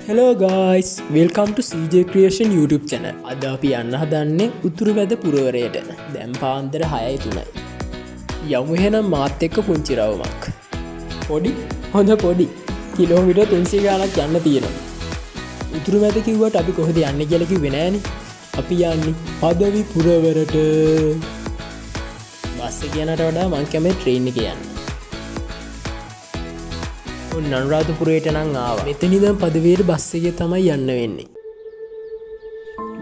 Hello guys, welcome to CJ Creation YouTube channel. අද අපි යන්න හදන්නේ උතුරුමැද පුරවරයට. දැන් පාන්දර 6:03යි. යමු එහෙනම් මාත් එක්ක පුංචි රවුමක්. පොඩි හොඳ පොඩි කිලෝමීටර් 300 ගාණක් යන්න තියෙනවා. උතුරුමැද කිව්වට අපි කොහෙද යන්නේ කියලා කිව්වේ නෑනේ. අපි යන්නේ පදවි පුරවරට. බස් එක යනට වඩා මං කැමති ට්‍රේන් එකේ යන්න. ඔන්න අනුරාධපුරයට නම් ආවා. මෙතන ඉඳන් පදවියට බස් එකේ තමයි යන්න වෙන්නේ.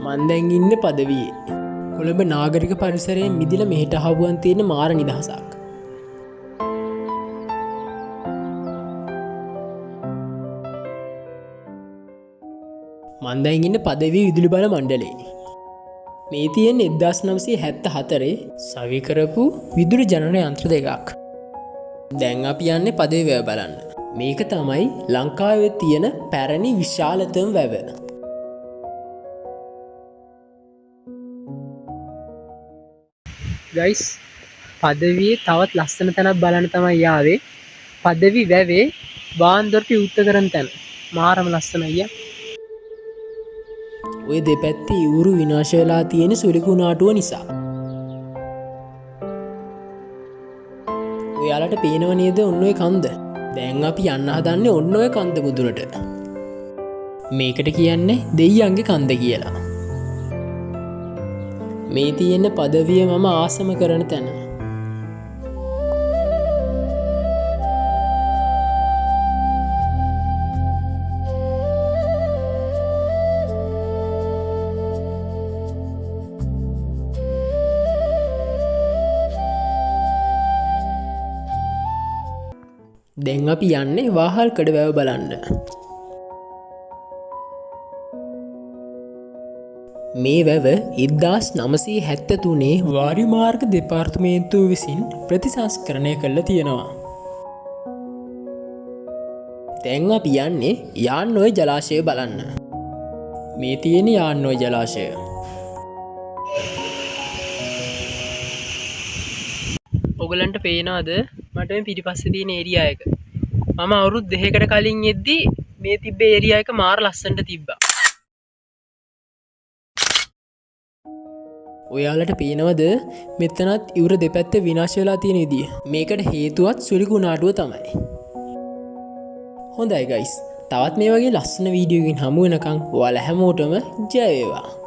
මං දැන් ඉන්නේ පදවියේ. කොළඹ නාගරික පරිසරයෙන් මිදිලා මෙහෙට ආවුවන් තියෙන මාර නිදහසක්. මං දැන් ඉන්නේ පදවිය විදුලි බල මණ්ඩලයේ. මේ තියෙන්නේ 1974 සවි කරපු විදුලි ජනන යන්ත්‍ර දෙකක්. දැන් අපි යන්නේ පදවි වැව බලන්න. මේක තමයි ලංකාවේ තියෙන පැරණි විශාලතම වැව. ගයිස්, පදවියේ තවත් ලස්සන තැනක් බලන්න තමයි ආවේ. පදවි වැවේ වාන්දොරට යුද්ධ කරන තැන. මාරම ලස්සනයි අයියා. ඔය දෙපැත්තේ ඉවුරු විනාශ වෙලා තියෙන සුළි කුණාටුව නිසා. ඔයාලට පේනව නේද ඔන්න ඔය කන්ද? දැන් අපි යන්න හදන්නේ ඔන්න ඔය කන්ද මුදුනට. මේකට කියන්නේ දෙයියන්ගේ කන්ද කියලා. මේ තියෙන පදවිය මම ආසම කරන තැන. දැන් අපි යන්නේ වාහල්කඩ වැව බලන්න. මේ වැව 1973 වාරිමාර්ග දෙපාර්තමේන්තුව විසින් ප්‍රතිසංස්කරණය කරලා තියෙනවා. දැන් අපි යන්නේ යාන්නොය ජලාශය බලන්න. මේ තියෙන යාන්නොය ජලාශය. ඔයගලන්ට පේනවද මට මේ පිටිපස්සේ තියෙන ඒරියා එක? මම අවුරුදු දෙකකට කලින් එද්දි මේ තිබ්බ ඒරියා එක මාර ලස්සනට තිබ්බා. ඔයාලට පේනවද මෙතනත් ඉවුර දෙපැත්තේ විනාශ වෙලා තියෙන විදිය? මේකට හේතුවත් සුළි කුණාටුව තමයි. හොඳයි ගයිස්, තවත් මේ වගේ ලස්සන වීඩියෝ එකකින් හමු වෙනකන් ඔයාලා හැමෝටම ජය වේවා.